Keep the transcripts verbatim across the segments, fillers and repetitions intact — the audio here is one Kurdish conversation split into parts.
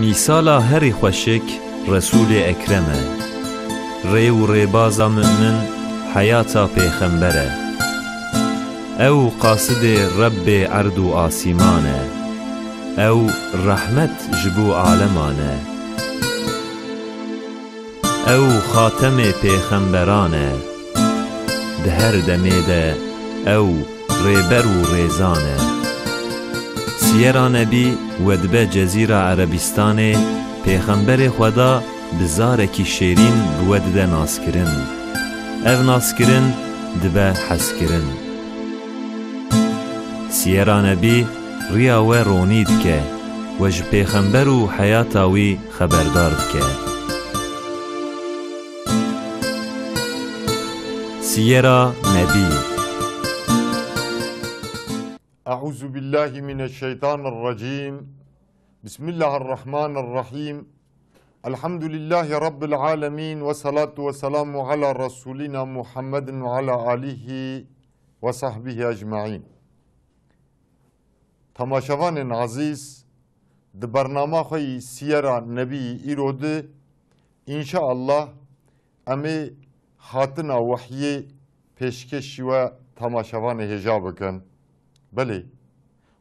Mîsala herî xweşik Resûlê Ekrem e. Rê û rêbaza mu'min heyata pêxember e. Ew qasidê Rebbê erd û asîman e. Ew rehmet ji bo aleman e. Ew xatemê pêxemberan e. Di her demê de ew rêber û rêzan e. Siyera Nebî wedibe Cezîra Erebîstanê, pêxemberê Xweda bi zarekî şêrîn bi we dide naskirin. Ev naskirin dibe hezkirin. Siyera Nebî riya we ronî dike, we ji pêxember û heyata wî xeberdar dike. Siyera Nebî. أعوذ بالله من الشيطان الرجيم. بسم الله الرحمن الرحيم. الحمد لله رب العالمين، والصلاة والسلام على رسولنا محمد وعلى آله وصحبه أجمعين. Temaşevanên ezîz, di bernama xwe yî Siyera Nebî îro de, înşaallah, em ê hatina wehyê pêşkêşî we temaşevanê hêja bikin. Belê,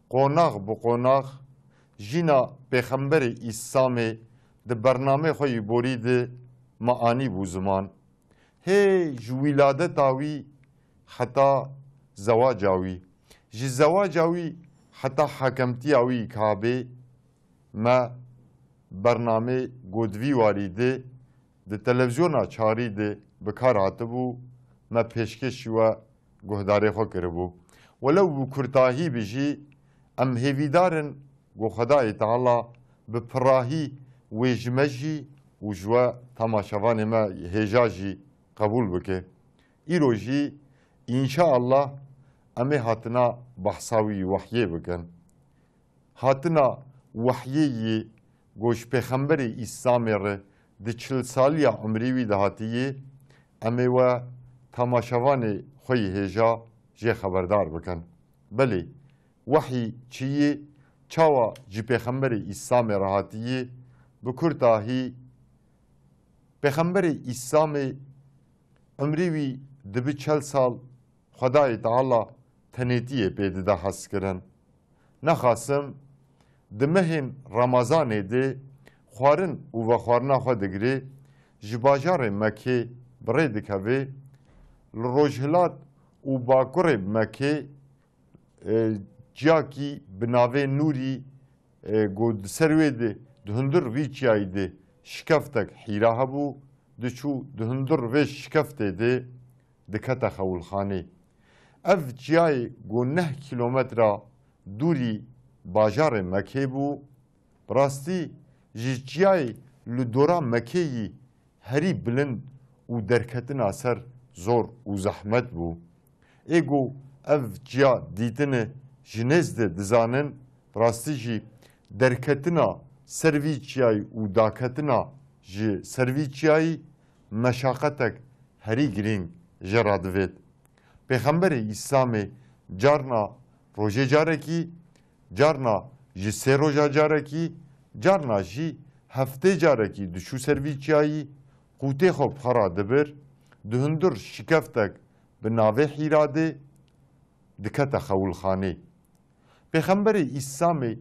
qonax bi qonax jîna Pêxemberê Îslamê di bernamê xwe yî borî de me anîbû ziman. Hê ji wîladeta wî heta zewaca wî, ji zewaca wî heta hakemtiya wî Kabê, me bernamê ku di vî warî de di televîzyona Çarî de bi kar hatibû, me pêşkêşî we guhdarê xwe kiribû. Welew bi kurtahî bi jî, em hêvîdar in ku Xwedayê Teala bi pirahî wê ji me jî û ji we temaşevanê me hêja jî qebûl bike. Îro jî, înşaallah, em ê hatina behsa wî wehyê bikin. Hatina wehyê yê ku ji Pêxemberê Îslamê re di çil saliya umrê wî de hatiyê, em ê we temaşevanê xwe yî hêja jê xeberdar bikin. Belê, wehyî çi yê, çawa ji Pêxemberê Îslamê re hatiyê, bi kurtahî, Pêxemberê Îslamê umrê wî dibi çel sal, Xwedayê Teala tenêtiyê pê dide hezkirin. Nexasim, di mehên Remezanê de xwarin û vexwarina xwe digire, ji bajarê Mekê bi rê dikeve, li rojhilat û bakurê Mekê, e, ciyakî bi navê Nûrî, e, ku di ser wê de di hundir vî çiyayî de şikeftek hîra hebû, diçû di hundir vê şikeftê de dikete xewilxanê. Ev çiyayê ku neh kîlometra dûrî bajarê Mekê bû, bi rastî ji çiyayê li dora Mekê yî herî bilind û derketina ser zor û zehmet bû. Ê ku ev çiya dîtine ji nêz de dizanin, bi rastî jî derketina ser vî çiyayî û daketina ji ser vî çiyayî meşaqetek herî girîng jê re divêt. Pêxemberê Îslamê carna rojê carekî, carna ji sê roja carekî, carna jî heftê carekî diçû ser vî çiyayî, qûtê xwe bi xwe re dibir, di hundir şikeftek bi navê Hîra de dikete xewilxanê. Pêxemberê Îslamê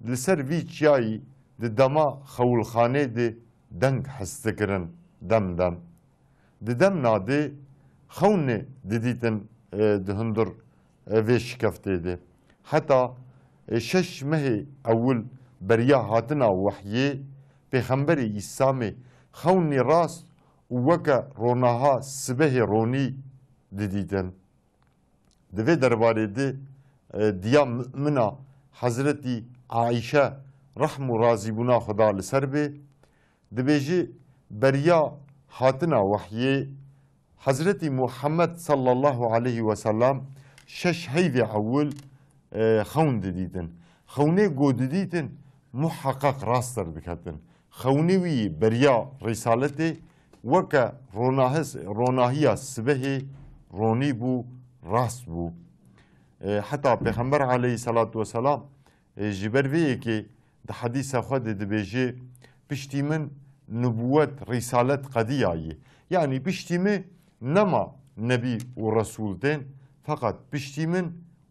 li ser vî çiyayî di dema xewilxanê de deng his dikirin dem dem. Di dem nadê xewnê didîtin, e, di hundir, e, vê şikeftê de. Heta, e, şeş mehê ewil beriya hatina wehyê, Pêxemberê Îslamê xewnî rast û weke ronaha sibehê ronî didîtin. Di vê derbarê de, e, diya mumina Hezretî Aîşe, rehm û razîbûna Xuda li ser bê, dibêje, beriya hatina wehyê Hezretî Muhammed sallallahu aleyhi ve sellem şeş heyvê ewil, e, xewn didîtin. Xewnê ku didîtin muheqeq rast derdiketin. Xewnê wî beriya rîsaletê weke ronahis-, ronahiya sibehê ronî bû, rast bû. E, heta Pêxember aleyhisselatu vesselam, e, ji ber vê yekê Di hedîsa xwe de dibêje, piştî min nubûwet, rîsalet qediyayî. Yanî piştî min nema nebî û resûl tên, feqet piştî min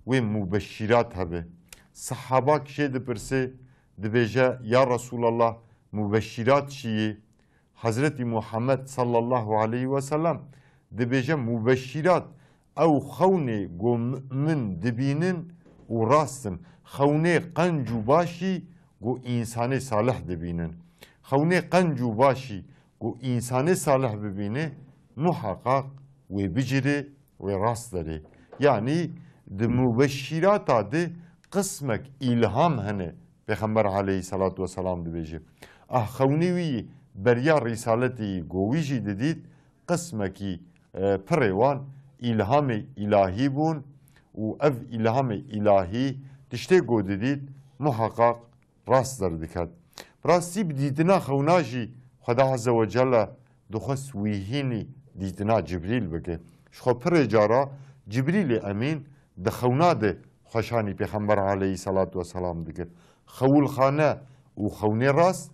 wê mubeşîrat hebe. Sehabak jê dipirse, dibêje, ya Resûlallah, mubeşîrat çi yê? Hezretî Muhammed sallallahu aleyhi ve sellem dibêje, mubeşîrat, ew xewnê ku mu'min dibînin û rast in, xewnê qenc û başî ku însanê salih dibînin. Xewnê qenc û başî ku însanê salih bibîne, muheqaq wê bicirê, wê rast derê. Yanî di mubeşîrata de qismek îlham hene. Pêxember aleyhisselatu vesselam dibêje, ah xewnê wî beriya rîsaletê yî ku wî jî didît, qismekî, e, pirê wan îlhamê îlahî bûn û ev îlhamê îlahî tiştê ku didît muheqaq rast derdiket. Bi rastî bi dîtina xewna jî Xweda Azze ve Celle dixwest wî hînî dîtina Cibrîl bike. Ji xwe pirê cara Cibrîlê Emîn di xewna de xweşanî Pêxember aleyhisselatu vesselam dikir. Xewilxane û xewnê rast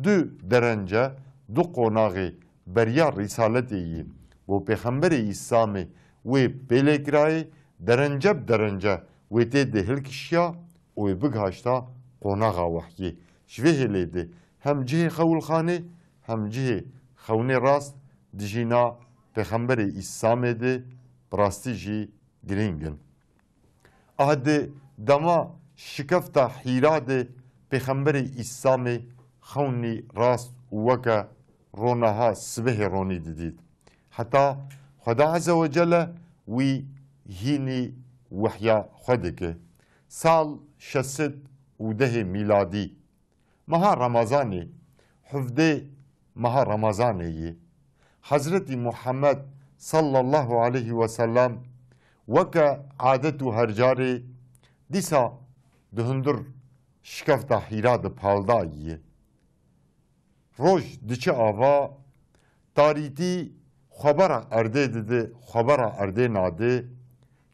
du derence, du qonaxê beriya rîsaletê yî bo Pêxemberê Îslamê wê pêlêkirayê, derence bi derence wê tê de hilkişiya û wê bigihaşta qonaxa wehyê. Ji vê hêlê de hem cihê xewilxanê hem cihê xewnê rast di jîna Pêxemberê Îslamê de bi rastî jî girîng in. Ah di dema şikefta Hîra de Pêxemberê Îslamê xewnî rast û weke ronaha sibehê ronî didît. Heta Xweda Azze ve Celle wî hînî wehya xwe dike. Sal şeş sed û dehê mîladî. Meha Remezanê, hevdê meha Remezanê yê. Hezretî Muhammed sallallahu aleyhi ve sellem weke adet û her carê dîsa di hundir şikefta Hîra de palda yê. Roj diçe ava, tarîtî xwebera erdê dide, xwebera erdê nade.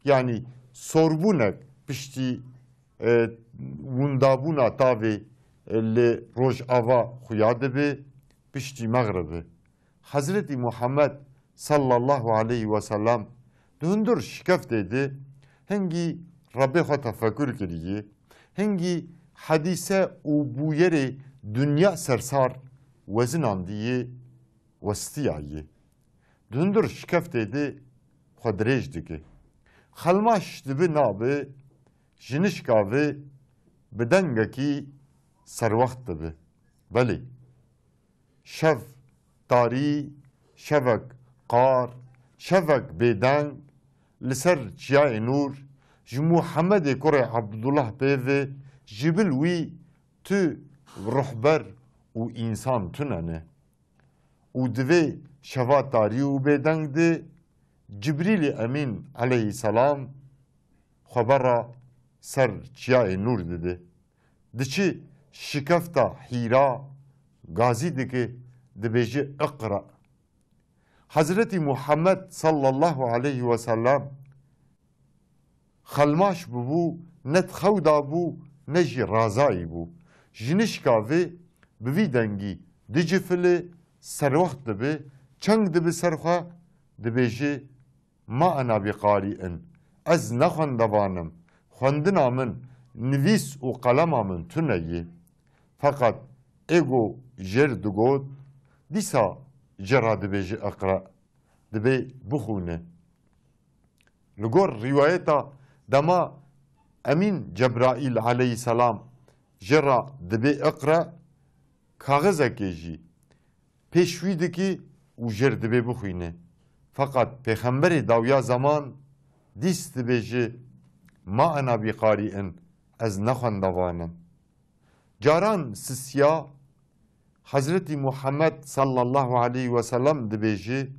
Yanî sorbûnek piştî, e, windabûna tavê, e, li rojava xuya dibe, piştî mexribê. Hezretî Muhammed sallallahu aleyhi ve sellem di hundir şikeftê de hingî Rebbê xwe tefekur kiriye, hingî hedîse û bûyerê dinya sersar wezinandiyê, westiyayê. Di hundir şikeftê de xwe dirêj dike. Xelmaş dibe nabe, jinişka ve bi dengekî serwext dibe. Belê. Şev tarî, şevek qar, şevek bêdeng, li ser Çiyayê Nûr, ji Muhemmedê kurê Ebdullah pê ve, ji bil wî tu ruhber û însan tune ne. Û di vê şeva tarî û bêdeng de Cibrîlê Emîn aleyhisselam xwebera ser Çiyayê Nûr dide. Diçi şikefta Hîra gazî dike, dibêje, "Iqra." Hezretî Muhammed sallallahu aleyhi ve sellem xelmaş bûbû, ne di xew de bû, ne jî razayî bû. Jinişka vê bi vî dengî dicifile, serwext dibe, çeng dibe ser xwe, dibêje, "Ma ena bi qarî'in, ez ne xwendevan im, xwendina min, nivîs û qelema min tune yê." Feqet ê ku jêr digot, dîsa jê re dibêje, "Iqra", dibê bixwîne. Li gor rîwayeta, dema Emîn Cebraîl aleyhisselam jê re dibê, "Iqra", kaxizekê jî pêş wî dikî û jêr dibê bixwîne. Feqet Pêxemberê dawiya zeman dîs dibêje, "Ma ena bi qarî'in, ez ne xwendevan im." Caran sisiya Hezretî Muhammed sallallahu aleyhi ve sellem dibêje,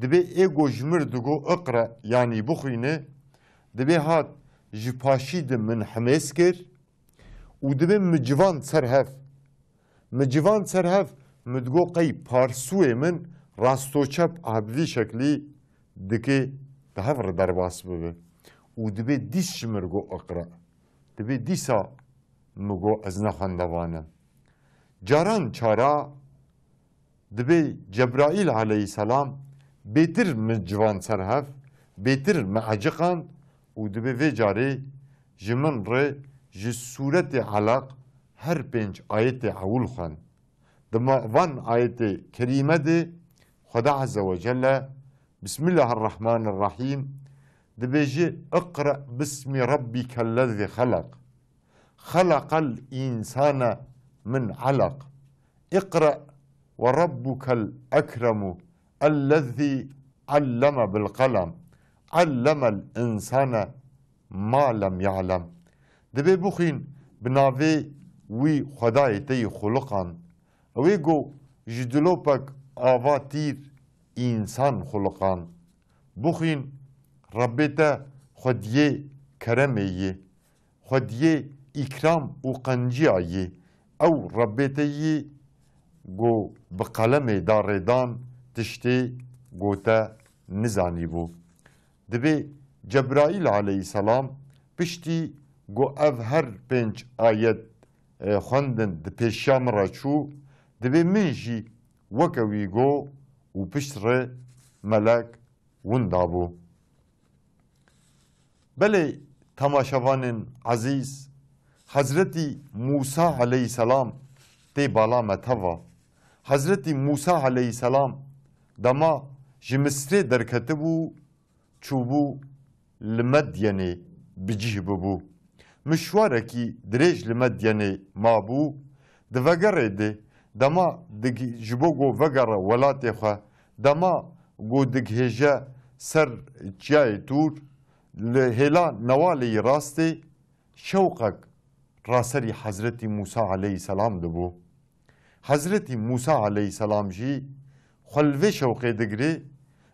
dibê ê ku ji mir digo, "Iqra", yanî bixwîne, dibê hat ji paşî de min himêz kir, û dibê min civand ser hev. Min civand ser hev, min digo, "Qey parsûyê min rastoçep a bi vî şeklî dike di hev re derbas bibe." Û dibê dîs ji min re got, "Iqra." Dibê dîsa Min got, ez ne xwendevan im. Caran cara dibê Cebraîl aleyhisselam bêtir min civan ser hev, bêtir min eciqand û dibê vê carê ji min re ji sûretê Eleq her pênc ayetê ewil xwend. Di ma-, van ayetê kerîme de Xweda Azze ve Celle, Bismillahirrahmanirrahîm, dibêje, "Iqre bismi rabbikellezî xeleq. Xeleqel însane min eleq. Iqre ve rabbukel ekremu. Ellezî alleme bil qelem. Allemel însane ma lem ya'lem." Dibê bixwîn bi navê wî Xwedayê te yî xuliqand. Ew ê got, "Ji dilopek ava tîr însan xuliqand." Bixwîn, Rebbê te xwediyê keremê yê, xwediyê îkram û qenciya yê. Ew Rebbê te yî got bi qelemê da rêdan tiştê got te nizanîbû. Dibê Cebraîl aleyhisselam piştî ku ev her pênc ayet, e, xwendin di pêşiya min re çû, dibê min jî weke wî got û pişt re melek winda bû. Belê temaşevanên ezîz, Hezretî Mûsa aleyhisselam tê bala me teva. Hezretî Mûsa aleyhisselam dema ji Misrê derketibû, çûbû li Medyenê bi cih bibû. Mişwarekî dirêj li Medyenê mabû. Di vegerê de dema dig-, ji bo ku vegere welatê xwe, dema ku digihêje ser çiyayê Tûr, li hêla newalê yî rastê şewqek raserî Hezretî Mûsa aleyhisselam dibû. Hezretî Mûsa aleyhisselam jî xwe li vê şewqê digirê,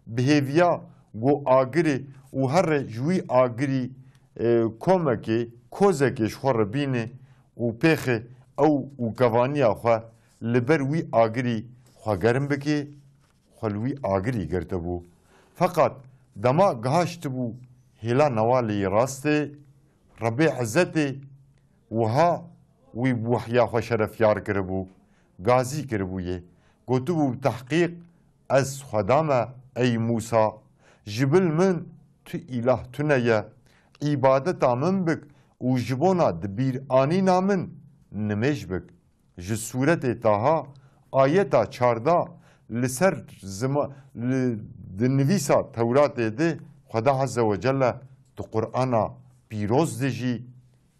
bi hêviya ku agirê û here ji wî agirî, e, komekê, kozekê ji xwe re bîne û pêxê ew û kevaniya xwe li ber wî agirî xwe germ bike, xwe li wî agirî girtibû. Feqat dema gihaştibû hêla newalê yê rastê, Rebbê Izzetê wiha wî bi wehya xwe şerefyar kiribû, gazî kiribû yê. Gotibû, "Bi tehqîq ez Xweda me, ey Mûsa, ji bil min tu îlah tune ye. Îbadeta min bik û ji bona dibîranîna min nimêj bik." Ji Sûretê Taha, ayeta çarda, li ser zima-, li, di nivîsa Tewratê de Xweda Azze ve Celle di Qur'ana pîroz de jî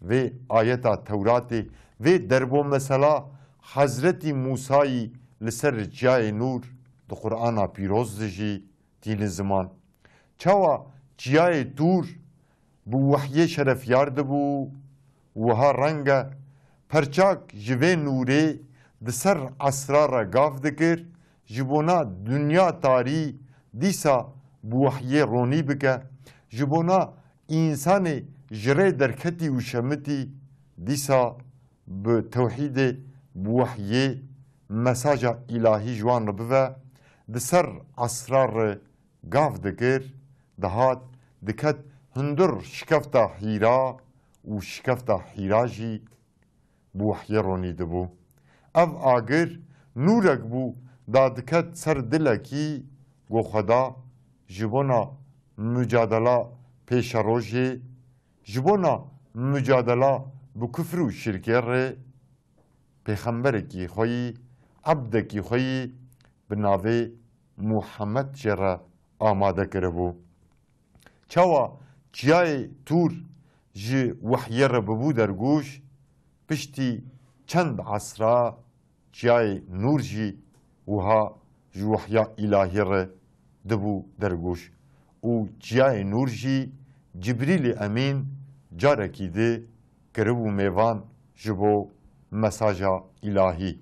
vê ayeta Tewratê, vê derbo mesela Hezretî Mûsayî li ser çiyayê Nûr di Qur'ana pîroz de jî tînin ziman. Çawa çiyayê Tûr bi wehyê şerefyar dibû, wiha reng e, perçak ji vê nûrê di ser esra re gav dikir, ji bona dinya tarî dîsa bi wehyê ronî bike, ji bona însanê ji rê derketî û şemitî dîsa bi tewhîdê, bi wehyê mesaja îlahî ji wan re bive, di ser esra re gav dikir, dihat, diket hundir şikefta Hîra û şikefta Hîra jî bi wehyê ronî dibû. Ev agir nûrek bû, da diket ser dilekî ku Xweda ji bona mucadela pêşerojê, ji bona mucadela bi kufr û şirkê re pêxemberekî xwe yî, ebdekî xwe yî bi navê Muhammed jê re amade kiribû. Çawa çiyayê Tûr ji wehyê re bibû dergûş, piştî çend esra çiyayê Nûr jî wiha ji wehya îlahî re dibû dergûş û çiyayê Nûr jî Cibrîlî Emîn carekî di kiribû mêvan ji bo mesaja îlahî.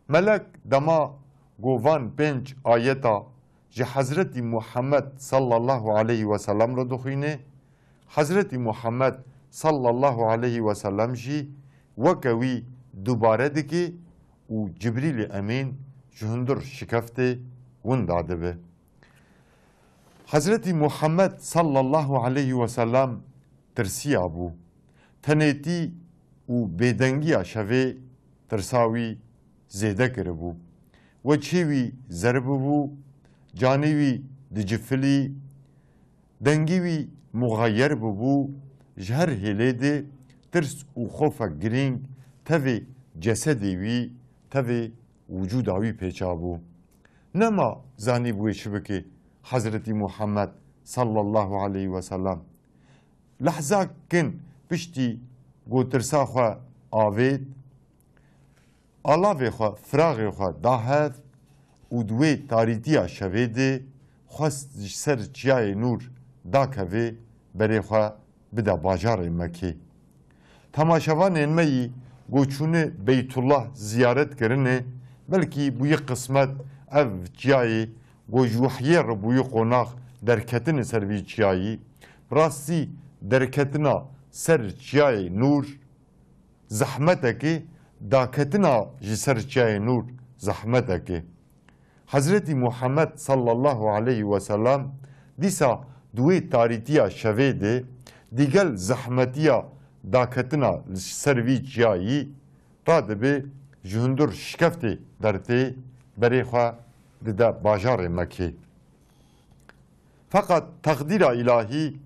Melek dema ku van pênc ayeta ji Hezretî Muhammed sallallahu aleyhi ve sellem re dixwîne, Hezretî Muhammed sallallahu aleyhi ve sellem jî weke wî dubare dike û Cibrîlî Emîn ji hundir şikeftê winda dibe. Hezretî Muhammed sallallahu aleyhi ve sellem tirsiya bû. Tenêtî û bêdengiya şevê tirsa wî zêde kiribû. Weçê wî zeribibû, canê wî dicifilî, dengê wî muxeyer bûbû, ji her hêlê de tirs û xofa girîng tevê cesedê wî, tevê wicûda wî pêça bû. Nema zanîbû wê çi bike Hezretî Muhammed sallallahu aleyhi ve sellem. Lehza kin piştî ku tirsa xwe avêt, alavê xwe, firaxê xwe da hev û di wê tarîtiya şevê de xwest ji ser çiyayê Nûr dakeve, berê xwe bide bajarê Mekê. Temaşevanên me yî ku çûne Beytullah ziyaret kirine, belkî bûyî qismet ev çiyayê ku ji wihyê re bûyî qonax derketine ser vî çiyayî. Bi rastî derketina ser çiyayê Nûr zehmetekê, daketina ji ser çiyayê Nûr zehmetekê. Hezretî Muhammed sallallahu aleyhi ve sellem dîsa di wê tarîtiya şevê de digel zehmetiya daketina li ser vî çiyayî radibe, ji hundir şikeftê dertê, berê xwe dide bajarê Mekê. Feqat teqdîra îlahî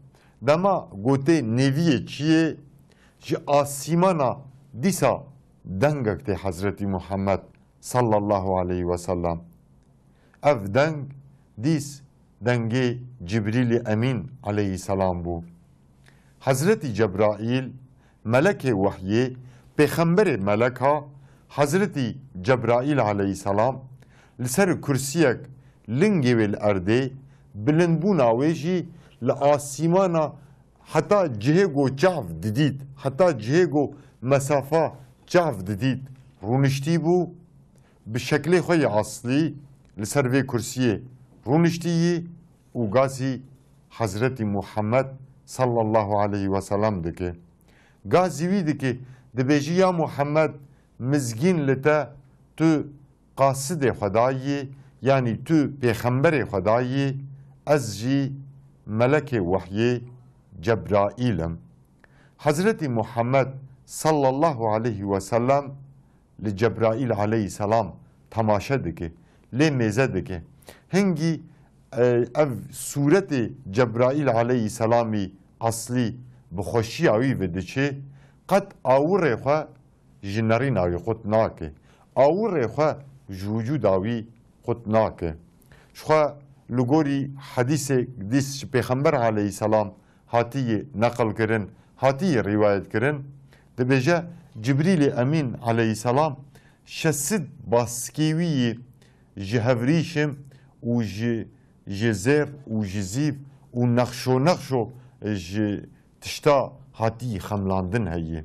dema gotê nêviyê çiyê ji asîmana dîsa dengek tê Hezretî Muhammed sallallahu aleyhi ve sellem. Ev deng dîs dengê Cibrîlî Emîn aleyhisselam bû. Hezretî Cebraîl, melekê wehyê, pêxemberê meleka, Hezretî Cebraîl aleyhisselam li ser kursiyek lingê wê li erdê, bilindbûna wê jî li asîmana heta cihê ku çav didît, heta cihê ku mesafa çav didît rûniştî bû, bi şeklê xwe yê eslî li ser vê kursiyê rûniştî yî û gazî Hezretî Muhammed sallallahu aleyhi ve sellem dike. Gazî wî dike, dibêjî, ya Muhammed, mizgîn li te, tu qasidê Xwedayî, yanî tu pêxemberê Xwedayî, ez jî melekê wehyê Cebraîl im. Hezretî Muhammed sallallahu aleyhi ve sellem li Cebraîl aleyhisselam temaşe dike, lê mêze dike. Hingî, e, ev sûretê Cebraîl aleyhisselamî eslî bi xweşiya wî ve diçe, qet awirê xwe ji nerîna wî qut nake. Awirê xwe ji wicûda wî qut nake. Ji xwe li gorî hedîsê dîs ji Pêxember aleyhisselam hatiye neqil kirin, hatiye rîwayet kirin, dibêje, Cibrîlê Emîn aleyhisselam şesit baskê wî yî ji hevrîşim û ji, ji zêr û ji zîv û nexşo nexşo ji tişta hatî xemlandin heye.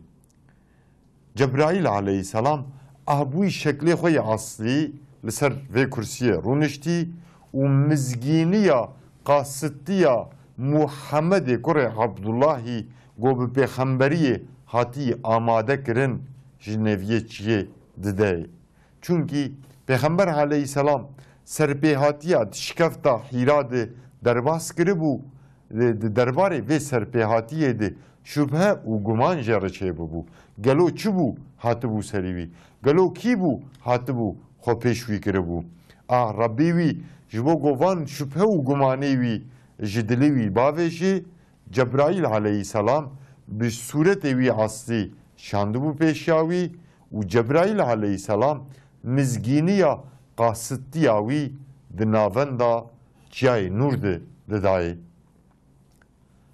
Cebraîl aleyhisselam ahbûyî şeklê xwe yê eslî li ser vê kursiyê rûniştî û mizgîniya qasitiya Muhammedê kurê Abdullahî ku bi pêxemberiyê hatî amade kirin ji nêviyê çiyê dide. Çunkî Pêxember aleyhisselam serpêhatiya di şikefta Hîra de derbas kiribû, di derbarê vê serpêhatiyê de şubhe û guman jê re çêbibû. Gelo çi bû hatibû serî wî? Gelo kî bû hatibû xwe pêş wî kiribû? A Rebbê wî ji bo ku van şubhe û gumanê wî ji dilê wî bavêjê, Cebraîl aleyhisselam bi sûretê wî eslî şandibû pêşiya wî û Cebraîl aleyhisselam mizgîniya qasitiya wî di navenda çiyayê Nûr de didayê.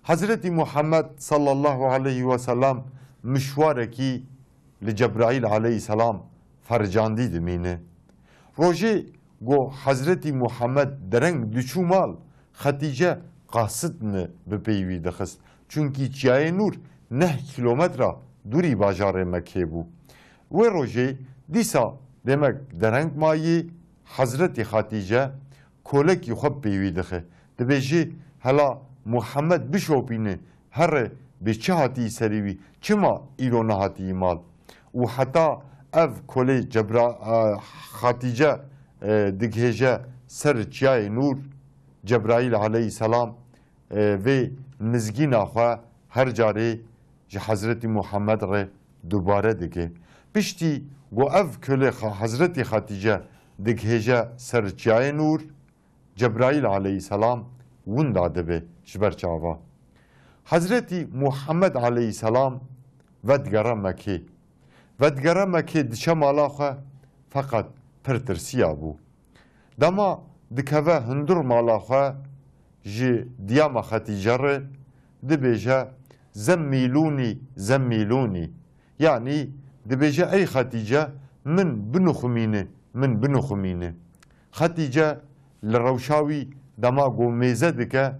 Hezretî Muhammed sallallahu aleyhi ve sellem mişwarekî li Cebraîl aleyhisselam fercandî dimîne. Rojê ku Hezretî Muhammed dereng diçû mal, Xetîce qasidne bi pey wî dixist. Çunkî Çiyayê Nûr neh kîlometra dûrî bajarê Mekkê bû. Wê rojê dîsa demek dereng mayî, Hezretî Xetîce kolekî xwe bi pey wî dixe. Dibêjî, hela Muhammed bişopîne, here bê çi hatî serî wî, çima îro nehatî mal? Û heta ev kolê Cebra-, e, Xetîce, e, digihêje ser Çiyayê Nûr, Cebraîl aleyhisselam, e, vê mizgîna xwe her carê ji Hezretî Muhammed re dubare dike. Piştî ku ev kölê Xa-, Hezretî Xetîce digihêje ser çiyayê Nûr, Cebraîl aleyhisselam winda dibe ji ber çava. Hezretî Muhammed aleyhisselam vedigere Mekê. Vedigere Mekê diçe mala xwe, feqet pir tirsiya bû. Dema dikeve hundir mala xwe, ji diyama Xetîce re dibêje, "Zemmîlûnî, zemmîlûnî." Yanî dibêje, "Ey Xetîce, min binixumîne, min binixumîne." Xetîce li rewşa wî dema ku mêze dike,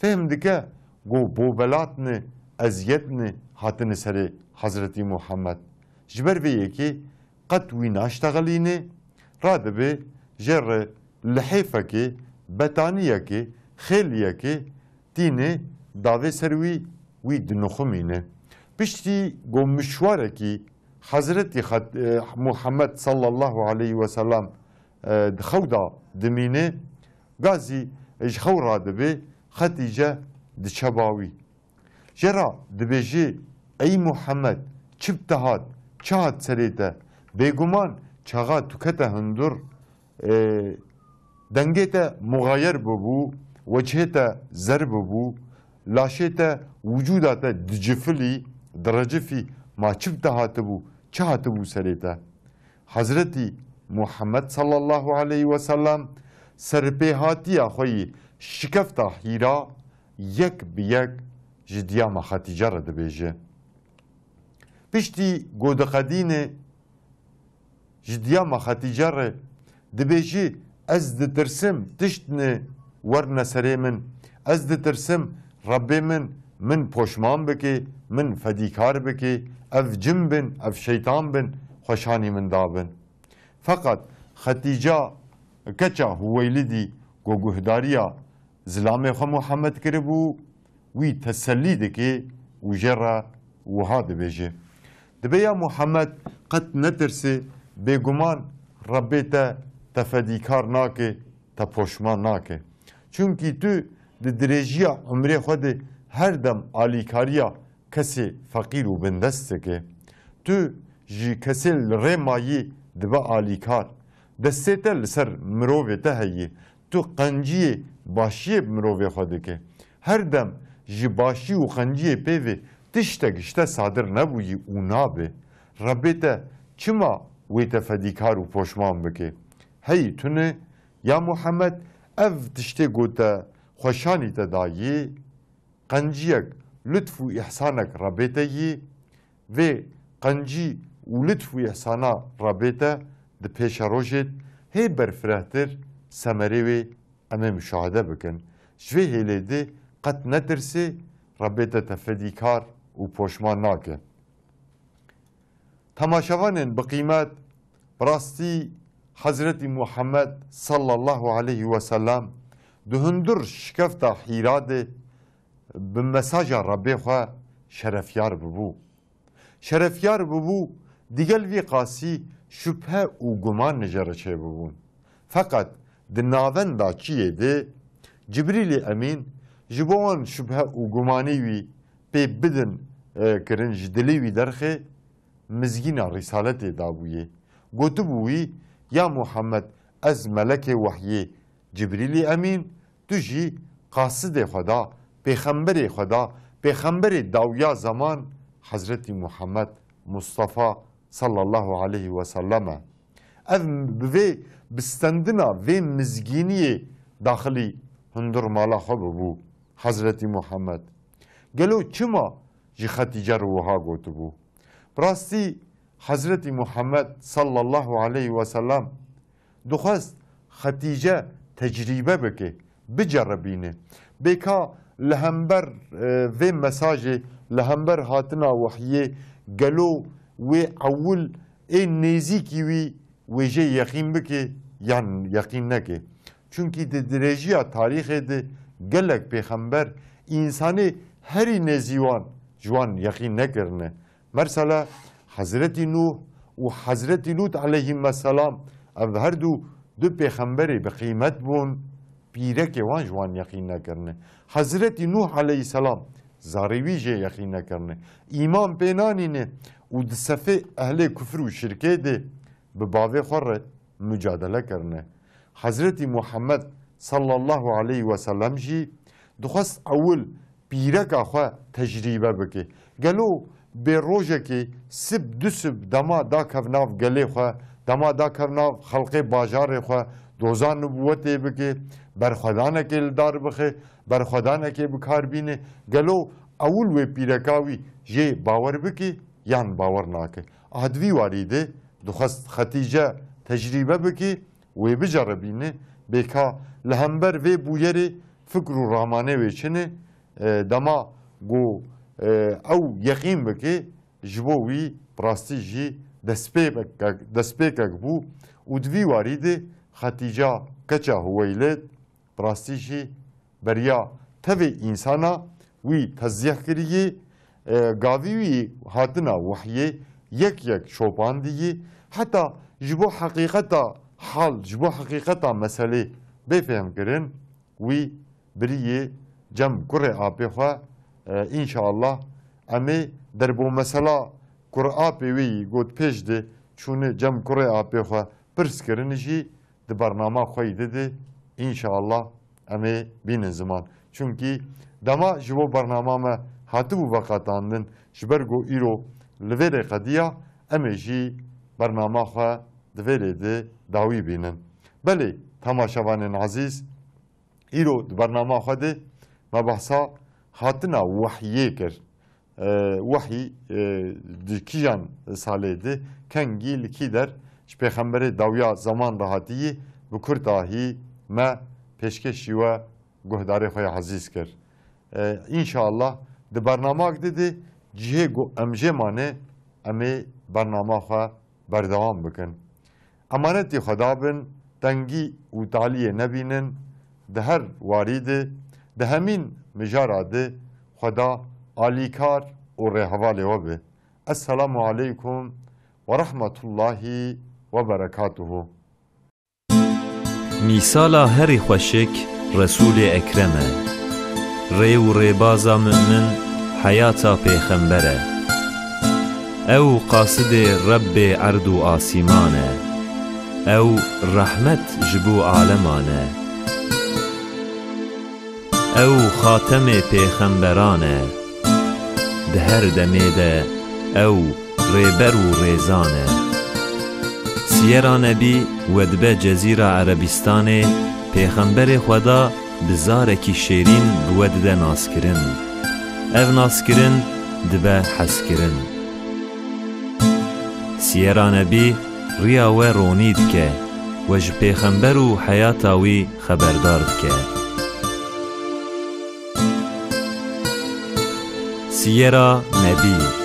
fêhm dike ku bobelatne, eziyetne hatine serê Hezretî Muhammed. Ji ber vê yekê qet wî naştexelîne, radibe jê re lihêfekê, betaniyekê, xêliyekê tîne davê ser wî, wî dinixumîne. Piştî ku mişwarekî Hezretî Xet-, e, Muhammed sallallahu aleyhi ve sellem, e, di xew de dimîne, gazî ji xew radibe, Xetîce diçe ba wî. Jê re dibêje, "Ey Muhammed, çi bi te hat, çi hat serê te? Bêguman çaxa tu kete hundir, e, dengê te muxayer bibû, wechê te zer bibû, laşê te, wicûda te dicifilî, direcifî, ma çi bi te hatibû, çi hatibû serê te?" Hezretî Muhammed sallallahu aleyhi ve sellem serpêhatiya xwe yî şikefta Hîra yek bi yek ji diyama Xetîce re dibêje. Piştî ku diqedîne ji diyama Xetîce re dibêje, "Ez ditirsim tiştne werine serê min. Ez ditirsim Rebbê min, min poşman bike, min fedîkar bike, ev cin bin, ev şeytan bin, xweşanî min dabin." Feqet Xetîca keça Huweylidî ku guhdariya zilamê xwe Muhammed kiribû, wî tesellî dike û jê re wiha dibêje, "Dibe ya Muhammed, qet netirse, bêguman Rebbê te te fedîkar nake, te poşman nake. Çunkî tu di dirêjiya umrê xwe de her dem alîkariya kesê feqîr û bindest dike. Tu ji kesê li rê mayî dibe alîkar. Destê te li ser mirovê te heye. Tu qenciyê başiyê bi mirovê xwe dike. Her dem ji başî û qenciyê pê ve tiştek ji te sadir nebûyî û nabe. Rebbê te çima wê te fedîkar û poşman bike? Heyî tune, ya Muhammed, ev tiştê ku te xweşanî te dayî, qenciyek, lutf û îhsanek Rebbê te yî, vê qencî û lutf û îhsana Rebbê te di pêşerojê hê berfirehtir semerê wê em ê muşahede bikin. Ji vê hêlê de qet netirsê, Rebbê te te fedîkar û poşman nake." Temaşevanên bi qîmet, bi rastî Hezretî Muhammed sallallahu aleyhi ve sellem di hundir şikefta Hîra de bi mesaja Rebbê xwe şerefyar bibû. Şerefyar bibû, digel vî qasî şubhe û guman li jê re çêbibûn. Feqet di navenda çiyê de Cibrîlî Emîn ji bo wan şubhe û gumanî wî pê bidin, e, kirin, ji dilê wî derxê, mizgîna Rîsaletê dabûyê. Gotibû wî, "Ya Muhammed, ez melekê wehyê Cibrîlî Emîn, tu jî qasidê Xweda, pêxemberê Xweda, pêxemberê dawiya zeman Hezretî Muhammed Mustafa sallallahu aleyhi ve sellem e." Ev bi vê, bi stendina vê mizgîniyê daxilî hundir mala xwe bibû Hezretî Muhammed. Gelo çima ji Xetîce re wiha gotibû? Bi rastî Hezretî Muhammed sallallahu aleyhi ve sellem dixwest Xetîce tecrîbe bike, biceribîne. Bêka li hember, e, vê mesajê, li hember hatina wehyê, gelo wê ewil ê nêzîkî wî wê jê yeqîn bike yan yeqîn neke? Çunkî di dirêjiya tarîxê de gelek pêxember, însanê herî nêzî wan ji wan yeqîn nekirine. Mersela Hezretî Nûh û Hezretî Lût aleyhîmeselam, ev her du, du pêxemberê bi qîmet bûn, pîrekê wan ji wan yeqîn nekirine. Hezretî Nûh aleyhîselam zarê wî jê yeqîn nekirine. Îman pê nanîne û di sefê ehlê kufir û şirkê de bi bavê xwe re mucadele kirine. Hezretî Muhammed sallallahu aleyhi ve sellem jî dixwest ewil pîreka xwe tecrîbe bike. Gelo bê rojekê sib du sib dema dakev nav gelê xwe, dema dakev nav xelqê bajarê xwe, doza nubûwetê bike, berxwedanekê li dar bixe, berxwedanekê bi kar bîne. Gelo ewil wê pîreka wî jê bawer bike yan bawer nake? A di vî warî de dixwest Xetîce tecrîbe bike, wê biceribîne, bê ka li hember vê bûyerê fikr û ramanê wê çi ne, e, dema ku, e, ew yeqîn bike, ji bo wî bi rastî jî destpêkek, destpêkek bû û di vî warî de Xetîca keça Huweylid bi rastî jî beriya tevê însana wî tezyeh kiriyê, e, gavî wî hatina wehyê yek yek şopandiyê, heta ji bo heqîqeta hal, ji bo heqîqeta meselê bê fêhmkirin, wî biriyê cem kurê apê xwe, e, înşallah em ê derbo mesela kur apê wê yî got pêş de çûne cem kurê apê xwe pirs kirin jî di bernama xwe yî de de înşallah em ê bînin ziman. Çunkî dema ji bo bernama me hatibû veqetandin, ji ber ku îro li vê rê qediya, em ê jî bernama xwe di vê rê de dawî bînin. Belê, temaşevanên ezîz, îro di bernama xwe de me behsa hatina wehyê kir. E, wehyî, e, di kîjan salê de, kengî, li kî der ji Pêxemberê dawiya zeman re hatiyî, bi kurtahî me pêşkêşî we guhdarê xwe ya ezîz kir. E, înşallah di bernamak de de cihê ku em jê mane, em ê bernama xwe berdewam bikin. Emanetî Xweda bin, tengî û taliyê nebînin, di her warî de, di hemîn mijara de Xweda alîkar û rêhevalê we be. Esselamu aleykum ve rahmetullahi ve berekatuhu. Mîsala herî xweşik Resûlê Ekrem e. Rê û rêbaza mu'min heyata pêxember e. Ew qasidê Rebbê erd û asîman e. Ew rehmet ji bo aleman e. Ew xatemê pêxemberan e. Di her demê de ew rêber û rêzan e. Siyera Nebî wedibe Cezîra Erebistanê, Pêxemberê Xweda bi zarekî şêrîn bi we dide naskirin. Ev naskirin dibe hezkirin. Siyera Nebî riya we ronî dike, we ji Pêxember û heyata wî xeberdar dike. Siyera Nebî.